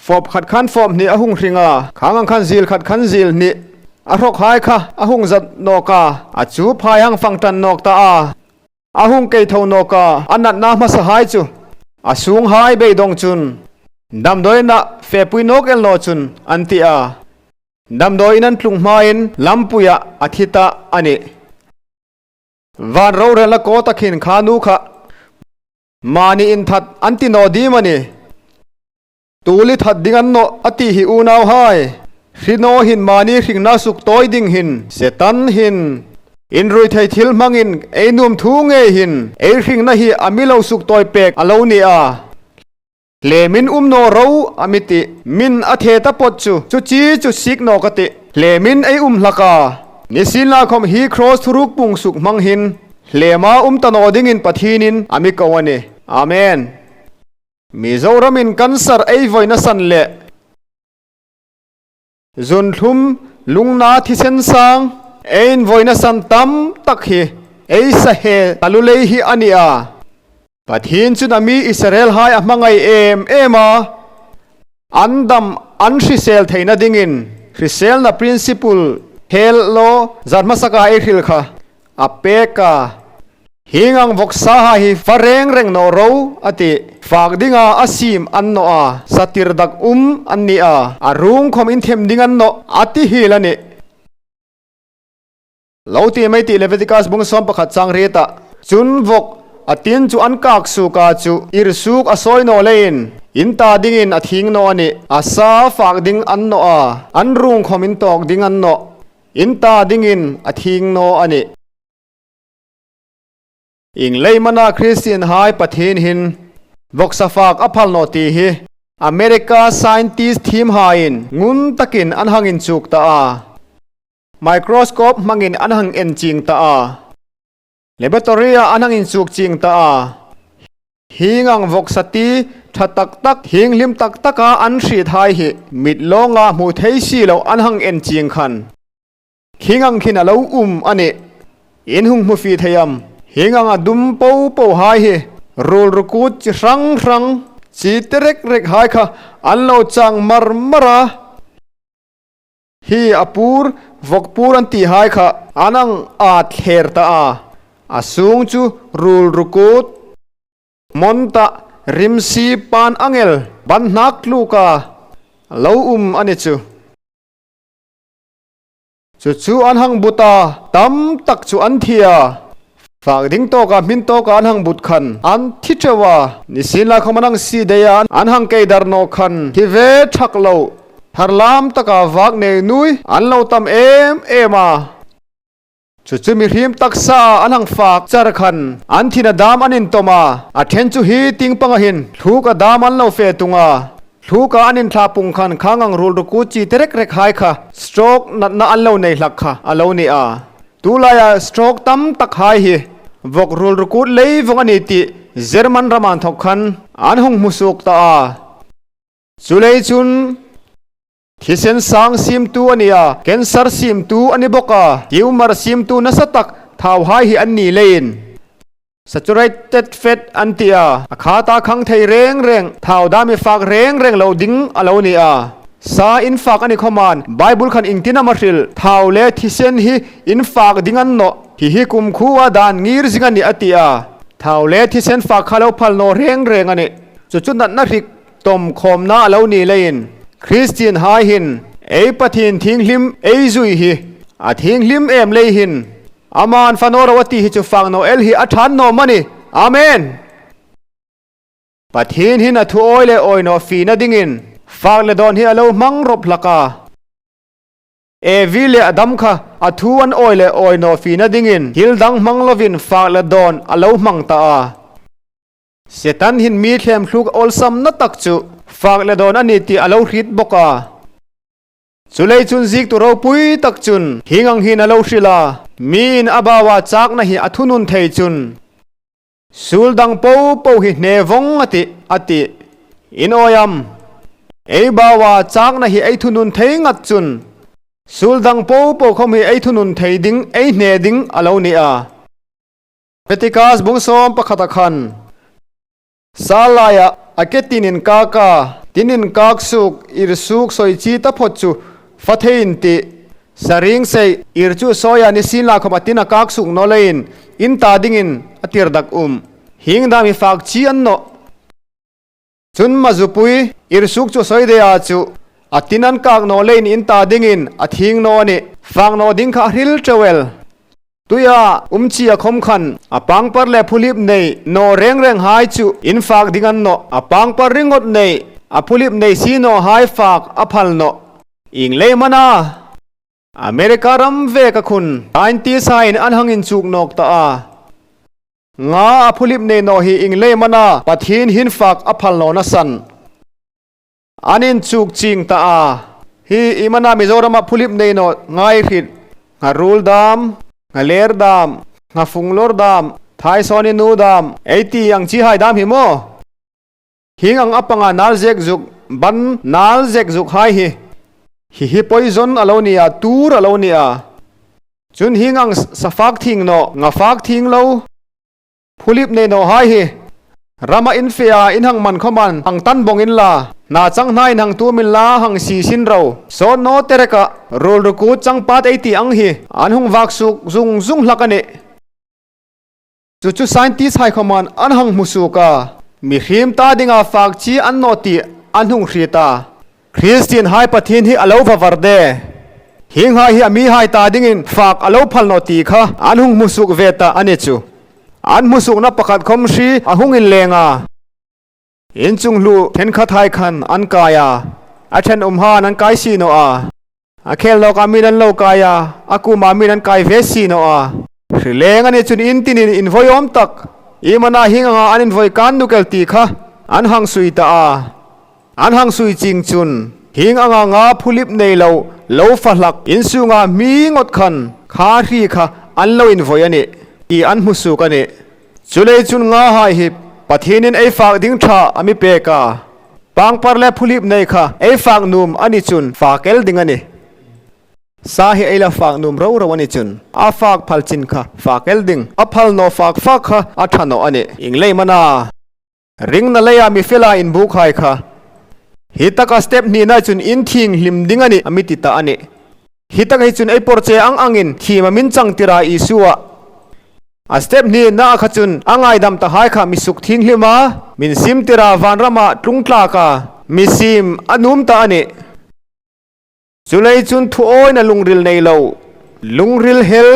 Fawp khat khan fawp hnih a hung hring a, khang ang khan zil khat khan zil hnih a hrawk hai kha a hung zat nawk a, a chu phai hang fang tan nawk ta a. A hung kei tho nawk a, a natna hmasa hai chu a sung hai beidawng chun damdawiin ah fehpui nawk el naw chun an ti a, damdawiin an tlung hmain lampuiah a thi ta a ni. Van rorelna kaw takhin kha nu kha mahni inthat an ti naw dim a ni. Tuli that ding an nawh a tih hi unau hai, hri naw hin mahni hringna suk tawi ding hin, Satan hin inrui thei thil hmangin ei nuam thu ngei hin ei hringna hi a mi lo suk tawi pek a lo ni a, hlemin um naw ro a mi tih, min a the ta pawt chu chu chi chu sik naw ka tih, hlemin ei um hlak a, nisin la khawm hi kraws thuruk pung suk hmang hin hlema um ta naw dingin Pathinin a mi ko a ni. Amen. Mizoramin cancer ei vawi nasan leh zunthlum lungna thisen sang eiin vawi nasan tam tak hi ei sa he talulei hi a ni a. Pathian chun a mi Israel hai a hmangaih em em a, an dam an hrisel theihna dingin hriselna principle hel law zan hmasaka ei hril kha a pek a. Hingang vawksa ha hi fa reng reng nawh ro a ti. Fak dinga a sim an nawh a, satir dak um an ni a, a rung khawm in them ding an nawh a ti hil a ni. Lo ti mai tih Leviticus bung 11 chang riat ah chun vawk a tin chu an kak suk a chu ir suk a sawi nawh leiin in ta dingin a thing nawh a ni. A sa fak ding an nawh a, an rung khawm in tawk ding an nawh in ta dingin a thing nawh a ni. Inglei mana Christian hai Pathian hin vawksa fak a phal nawh tih hi America scientist thim haiin ngun takin an hang inchuk ta a, microscope hmangin an hang en ching ta a, laboratory ah an hang inchuk ching ta a, hingang vawksa ti tha tak tak hinghlim tak taka an hrit hai hi mit lawnga hmuh thei si loh an hang en ching khan. Hingang khin a lo um a ni. In hung hmu fi thei am. Hingang a dum po po hai hi rul rukut chi hrang hrang. Chi te rek rek hai kha an lo chang mar mar a. Hi a pur, vawk pur an tih hai kha an ang at thler ta a. A sung chu rul rukut. Hmawntah rimsi pan angel ban hnak tluk a lo um a ni chu. Chu chu an hang but a, tam tak chu an thi a. Fak ding tawkah hmin tawkah an hang but khan an thi teuh a. Nisin lai khawm an hang si daih a, an hang kei dar nawh khan thi ve thak lo. Thar lam takah vak nei nui an lo tam em em a. Chu chu mihrim taksa an hang fak char khan an thin a dam an intawm a, a then chu hi ting pangahin thluk a dam an lo fe tung a. Thluka an inthlah pung khan khang ang rul ruku chi te rek rek hai kha stroke natna an lo nei hlak kha a lo ni a. Tulaia stroke tam tak hai hi vawk rul rukut lei vawng a ni tih German raman thawk khan an hung hmu suk ta a. Chulei chun thisen sang simtu a ni a, cancer simtu a ni bawk a, tumor simtu nasa tak thau hai hi an ni leiin. Saturated fat an ti a, a khata khang thei reng reng, thau dami fak reng reng lo ding a lo ni a. Sa in fak a ni khawman, Bible khan engtin a mahril, thau leh thisen hi in fak ding an nawh, hi hi kumkhua dan ngir zing a ni a ti a. Thau leh thisen fak kha lo phal nawh reng reng a ni. Chu chu natna hrik tawm khawmna a lo ni leiin, Kristian haihin ei Pathian thinghlim ei zui hi a thinghlim em leihin, Aman fano ro a tih hi chu fak Noel hi a than nawm a ni. Amen! Pathian hin a thu awi leh awi nawh fihna dingin fak leh dawn hi a lo hmang rawp hlak a. Evi leh Adam kha a thu an awi leh awi nawh fihna dingin thil dang hmang lovin fak leh dawn a lo hmang ta a. Setan hin mi thlem thluk awlsam na tak chu fak leh dawn a ni tih a lo hrit bawk a. Chulei chun zik tu ropui tak chun hing ang hin a lo hrilh a, miin a bawa chakna hi a thunun thei chun sul dang po po hi hne vawng a ti, a ti. In awiam, ei bawa chakna hi ei thunun thei ngat chun sul dang po po khawm hi ei thunun thei ding, ei hne ding a lo ni a. Leviticus bung 11 a khan. Salaia a ke tinin kak a, tinin kak suk, ir suk sawi chi ta phawt chu fa theiin tih. Saring sei, ir chu sawia ni sin la khawp a tin a kak suk nawleiin in ta dingin a tir dak um. Hing dam hi fak chi an nawh. Chun mazupui, ir suk chu sawi dea chu a tin an kak nawleiin in ta dingin a thing naw a ni. Fak naw ding kha a hril teuel. Tuia umchi a khawm khan a pangpar leh phulip nei nawh reng reng hai chu in fak ding an nawh, a pangpar ringawt nei a phulip nei si nawh hai fak a phal nawh. Ing lei man a, America ram ve ka khun scientist ha in an hang in chuk nawk ta a. Nga a phulip nei nawh hi ing lei man a Pathin hin fak a phal nawh na san. An in chuk ching ta a. Hi Imana Mizoram ah phulip nei nawh ngai hrit, ngharul dam, nghaler dam, nghafunglawr dam, thaisawni nu dam, ei ti ang chi hai dam hi maw? Hing ang apanga nal zek zuk ban nal zek zuk hai hi. Hi hi poison a lo ni a, tur a lo ni a. Chun hing ang safak thing nawh, ngafak thing lo. Phulip nei nawh hai hi rama in fea in hang man khawman hang tan bawng in la, hna chang hna in hang tum in la hang si sin ro sawn naw terek ah rul ruku changpat ei tih ang hi an hung vak suk zung zung hlak a ni. Chu chu scientist hai khawman an hang hmu suk a, mihrim ta ding ah fak chi an nawh tih an hung hrit a. Kristian hai Pathian hi a lo va var de. Hing hai hi a mi hai ta dingin fak a lo phal nawh tih kha an hung hmu suk ve ta a ni chu. An hmu sukna pakhat khawm hri a hung in leng a. Inchung hlu thenkhat hai khan an kai a, a thenawm han an kai si nawh a. A khel lawk ah min an lo kai a, a kum ah min an kai ve si nawh a. Hri leng a ni chun in tinin in vawiawm tak, Imana hing anga an invawi kan nukel tih kha an hang sui ta a. An hang sui ching chun hing anga nga phulip nei lo lo fa hlak insungah mi ngawt khan kha hri kha an lo invawi a nih tih an hmu suk a ni. Chulei chun nga hai hi Pathianin ei fak ding tha a mi pek a, pangpar leh phulip nei kha ei fak num a ni chun fak el ding a ni. Sa hi ei la fak num ro ro a ni chun a fak phal chin kha fak el ding, a phal naw fak fak kha a tha nawh a ni. Inglei mana. Ringna leia mifela inbuk hai kha. Hi taka step hnihna chun in thing hlim ding a ni, a mi ti ta a ni. Hi taka hi chun ei pawr che ang angin thim a min chang tira Isua. A step hnihna a kha chun a ngaidam ta hai kha misuk thinghlim a, min sim tira vanrama tlungtlak a, misim a num ta a ni. Chulei chun thu awina lungril nei lo, lungril hel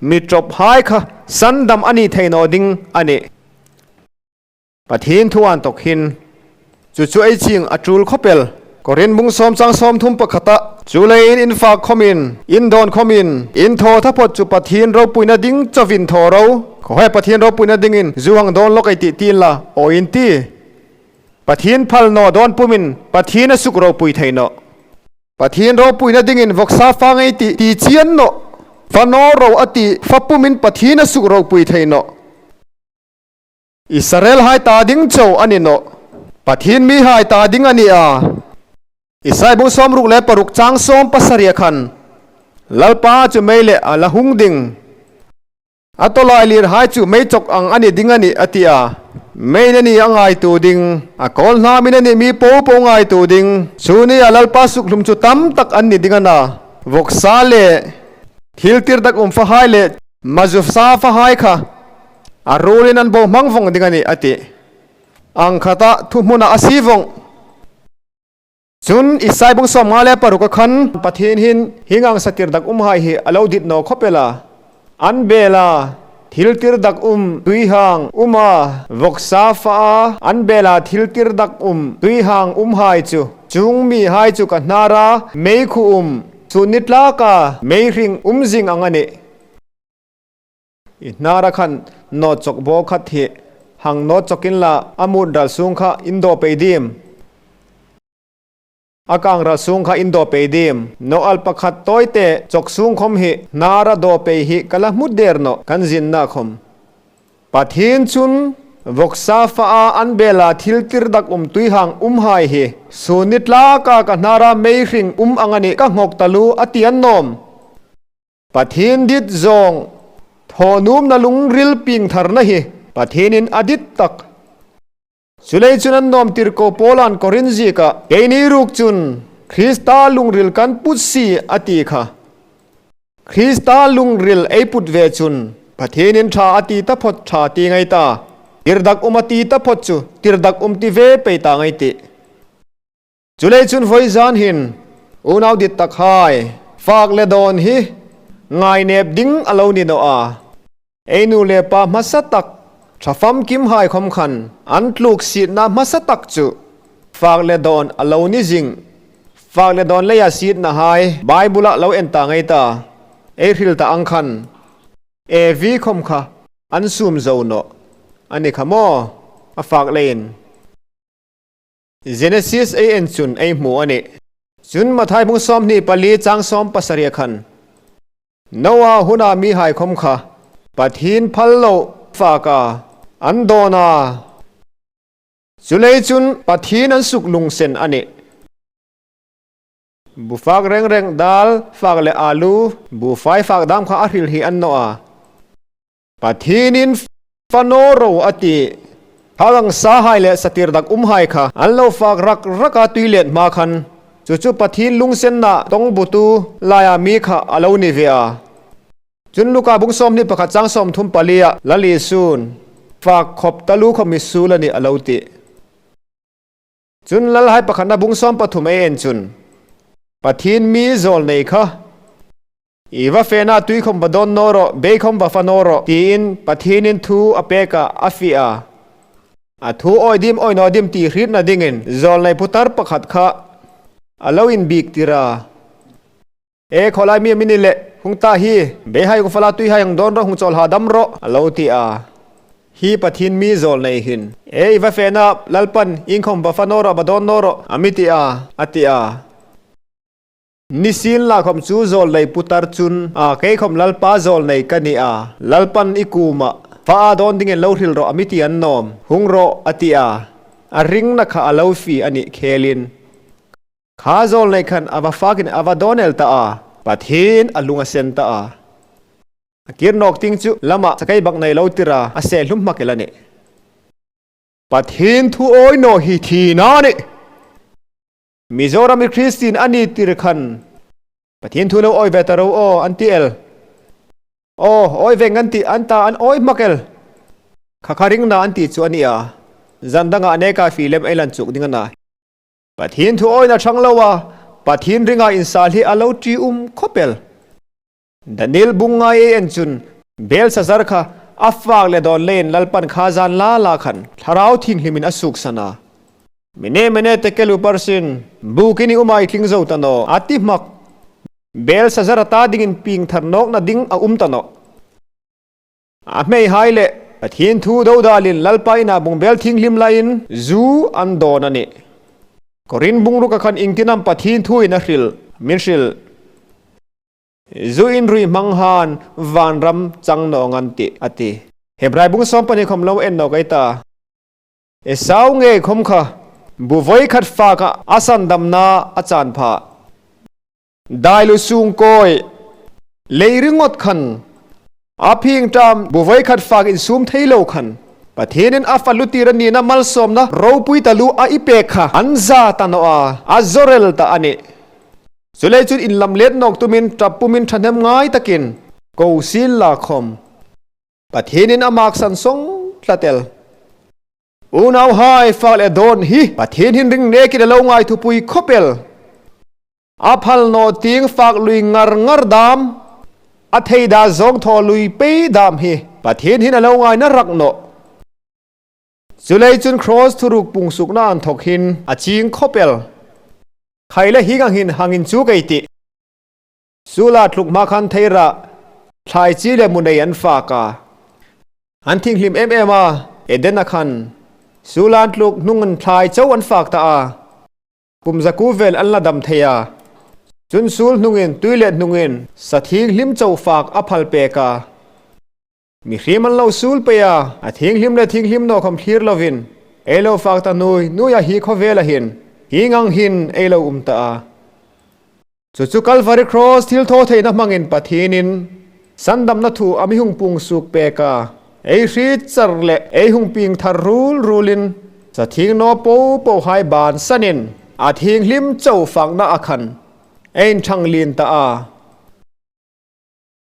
mi tawp hai kha sandam a nih theih nawh ding a ni. Pathian thuan tawk hin chu chu ei ching a tul khawpel. Korin bung sawm chang 31 a, Chuleiin in fak khawmin, in dawn khawmin, in thaw thaphawt chu Pathian ropuina ding chawin thaw ro, khawhai Pathian ropuina dingin zu hang dawn lawk ei tih tin la, aw in ti. Pathian phal nawh dawn pumin Pathian a suk ropui thei nawh. Pathian ropuina dingin vawksa fa ngei tih ti chian nawh. Fa naw ro a tih fa pumin Pathian a suk ropui thei nawh. Israel hai ta ding cho a ni nawh. Pathian mi hai ta ding a ni a. Isai bung 66 chang 17 khan Lalpa chu mei leh a la hung ding. A tawlai lir hai chu mei chawk ang a ni ding a ni a ti a. Meiin a ni a ngaitu ding. A kawl hnamin a ni mi po po ngaitu ding. Chu ni a Lalpa sukhlum chu tam tak an ni ding a na. Vawksa leh thil tir dak um fahai leh mazufsa fahai kha A rulin an bo hmang vawng ding a ni, a ti. Ang khata thuhmunah a si vawng. Chun Isai bung 56 a khan Pathian hin hingang satir dak um hai hi a lo dit naw khawp ela. An bel a, thil tir dak um tui hang um a, vawksa fa a, an bel a thil tir dak um tui hang um hai chu, chung mi hai chu ka hnar a, mei khu um, chu ni tlak a, mei hring um zing ang a ni. I hnara khan nawt chawk baw khat hi hang nawt chawkin la a mut ral sung kha in daw pei dim. A kang ral sung kha in daw pei dim. Nawh al pakhat tawi te chawk sung khawm hi hnara daw pei hi ka la hmut der nawh kan zinna khawm. Pathian chun vawksa fa a an bela thil tir dak um tui hang um hai hi suni tlaka ka hnara mei hring um ang ani ka nghawk talu a ti an nawm. Pathian dit zawng thawhnumna lungril ping tharna hi Pathianin a dit tak. Chulei chun an nuam tir ko Paula'n Korin zikah, Keini ruk chun Krista lungril kan put si a ti kha. Krista lungril ei put ve chun Pathianin tha a ti ta phawt tha ti ngai ta, tirdak um a ti ta phawt chu tirdak um ti ve pei ta ngai tih. Chulei chun vawi zan hin unau dit tak hai fak le dawn hi ngainep ding a lo ni nawh a, ei nu le pa hmasa tak tha famkim hai khawm khan an tluk sitna hmasa tak chu fak le dawn a lo ni zing. Fak le dawn leia sitna hai Bible ah lo en ta ngei ta, ei hril ta ang khan Evi khawm kha an sum zo nawh a ni kha maw a fak leiin. Genesis ei en chun ei hmu a ni. Chun Mathai bung 24 chang 17 khan Noah huna mi haikhawm kha Pathian phal lo faka an dawn a, chulei chun Pathian an suk lungsen a ni. Bufak reng reng dal fak leh alu buhfai fak dam kha a hril hi an nawh a. Pathinin fano ro a ti. Thalang sa hai leh satir dak um hai kha an lo fak rak rak a tui let hma khan chu chu Pathin lungsenna tawng butu laia mi kha a lo ni ve a. Chun Luka bung 21 chang 34 ah Lali Sun fak khawp talu khaw mi sul a ni a lo ti. Chun lal hai pakhatna bung 13 ei en chun Pathin mi zawl nei kha I va fehna tui khawm va dawn naw rawh, bei khawm va fa naw rawh, tiin Pathianin thu a pek a, a fih a. A thu awi dim awi naw dim tih hritna dingin zawlnei putar pakhat kha a lo inbik tir a. E khawlai mi min i leh hung ta hi, bei hai hung fala tui hai ang dawn rawh hung chawl hahdam rawh, a lo ti a. Hi Pathian mi zawlnei hin. E i va fehna Lalpan inkhawm va fa naw rawh va dawn naw rawh, a mi ti a, a ti a. Nisin lakhawm chu zawl nei putar chun a keikhawm Lalpa zawl nei ka ni a, Lalpan i kuma fa a dawn dingin lo hril rawh a mi ti an nawm, hung rawh a ti a, a ringna kha a lo fi a nih khelin. Kha zawl nei khan a va fakin a va dawn el ta a, Pathin a lung a sen ta a. A kir nawk ting chu lamah sakei bak nei lo tira a seh hlum hmak el a ni. Pathian thu awi nawh hi thi na a ni. Mizoram i Kristian a ni tir khan Pathian thu lo awi ve ta ro aw an ti el. Aw awi ve ngan tih an ta an awi hmak el. Kha kha ring na an tih chu a ni a, zan dangah a neka fi lem ei lan chuk ding a na. Pathian thu awina chang lo a, Pathian ringa insal hi a lo ṭi um khawp el. Daniel bung ngai ei en chun Belsazar kha a fak leh dawn leiin Lalpan kha zan la la khan thlarau thinghlimin a suk san a. Mene mene tekel u parsin, bukin i umai tling zo ta naw, a ti hmak. Belsazar ata dingin ping thar nawkna ding a um ta naw. A hmeihai leh Pathian thu dodalin Lalpa inah bungbel thinghlim laiin zu an dawn a ni. Korin bungruka khan engtinam Pathian thuin a hrilh min hrilh. Zu in rui hmang han vanram chang nawng an tih a ti. Hebrai bung 12 khawm lo en nawk ei ta. Esau nge khawm kha bu vawikhat fak ah a sandamna a chan phah. Dailu sung kawi lei ringawt khan a phing ṭam bu vawikhat fak insum thei lo khan Pathianin a fa lutir a nihna malsawmna ropui ta lu a i pek kha an za ta nawh a, a zawrel ta a ni. Chulei chun inlam let nawk tumin ṭap pumin ṭhahnem ngai takin ko sil la khawm Pathianin a maksan sawng tlat el. Unau hai fak leh dawn hi Pathian hin ring nekin a lo ngai thupui khawp el. A phal nawh ting fak lui ngar ngar dam, a thei dah zawng thaw lui pei dam hi Pathian hin a lo ngai na rak nawh. Chulei chun Kraws thuruk pungsukna an thawk hin a ching khawp el. Khai le hing ang hin hangin chu kei tih. Sula tluk hma khan thei rah thlai chi le mu nei an fak a. An thinghlim em em a, Edena khan Sula an tluk hnung an thlai cho an fak ta a. Kum zaku vel an la dam thei a, chun sul hnungin tui let hnungin sa thinghlim cho fak a phal pek a. Mihrim an lo sul pei a, a thinghlim leh thinghlim nawh khawm thlir lovin ei lo fak ta nui nui a hi khawvel a hin hi ngang hin ei lo um ta a. Chu chu Kalvari Kraws thil thaw theihna hmangin Pathinin sandamna thu a mihung pung suk pek a, ei hri char leh ei hung ping thar rul rulin sa thing naw po po hai ban sanin a thinghlim cho fakna a khan a inthang lin ta a.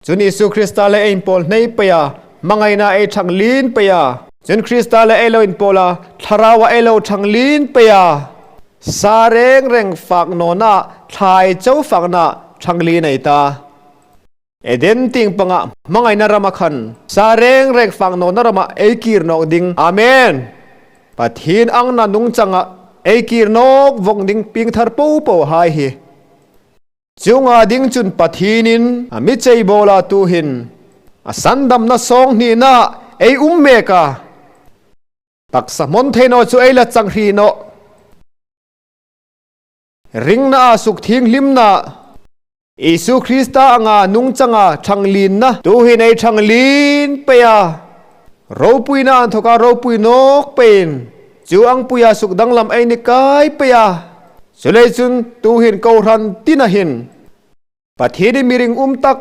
Cun Jesuh Krista le ein pawl hnei pei a, hmangaihnak ei ṭhang lin pei a. Cun Krista le ei lo in pawl a, thlarau ah ei lo ṭhang lin pei a. Sa rengreng fak nawn ah thlai co faknak ṭhang lin ei ta. Eden ting pangah hmangaihnak ram ah khan sa rengreng fak nawn ram ah ei kir nawk ding. Amen. Pathin ang na nungcang ah ei kir nawk vok ding pingthar popo hai hi. Chunga ding chun Pathinin a mi cheibawla tu hin a sandamna sawng hnihna ei um mek a, taksa hmawn theino chu ei la chang hri nawh. Ringna a suk thinghlimna Isu Krista anga nungchanga thanglinna tu hin ei thanglin pe a, ropuina an thawk a ropui nawk pein chu angpuia suk danglam ei ni kai pe a. Chulei chun tuhin kohhran tin ahin Pathian i miring um tak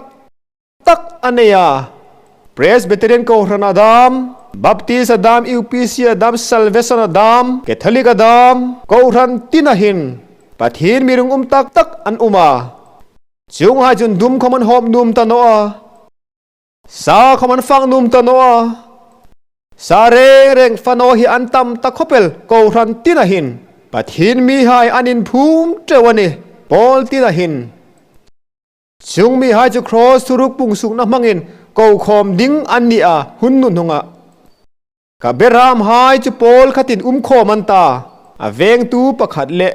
tak a nei a. Presbyterian kohhran a dam, Baptist a dam, UPC a dam, Salvation a dam, Catholic a dam, kohhran tin ahin Pathian miring um tak tak an um a. Chung hai chun dum khawm an hawp num ta nawh a. Sa khawm an fak num ta nawh a. Sa reng reng fano hi an tam ta khawpel kohhran tin ahin Pathian mi hai an in phum teuh a ni pawl tin ahin. Chung mi hai chu kraws thuruk pungsukna hmangin kokhawm ding an ni a hun nu hnungah. Ka beram hai chu pawl khatin um khawm an ta a vengtu pakhat leh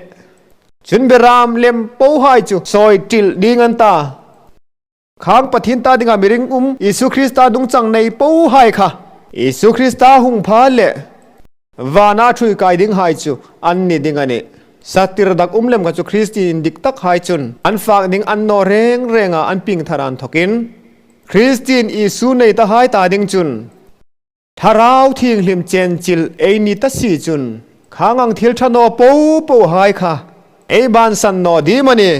chun beram lem po hai chu sawi ṭilh ding an ta. Khang Pathian ta dingah miring um Isu Krista nungchang nei po hai kha Isu Krista hung pha leh vana thui kai ding hai chu an ni ding ani. Satir dak um lem kha chu Kristi in dik tak hai chun an fak ding an no reng renga an ping tharan thokin Kristin Isu nei ta hai ta ding chun Thlarau Thianghlim chenchilh ei ni ta si chun kha ngang thil tha naw po po hai kha ei bansan naw dim a ni.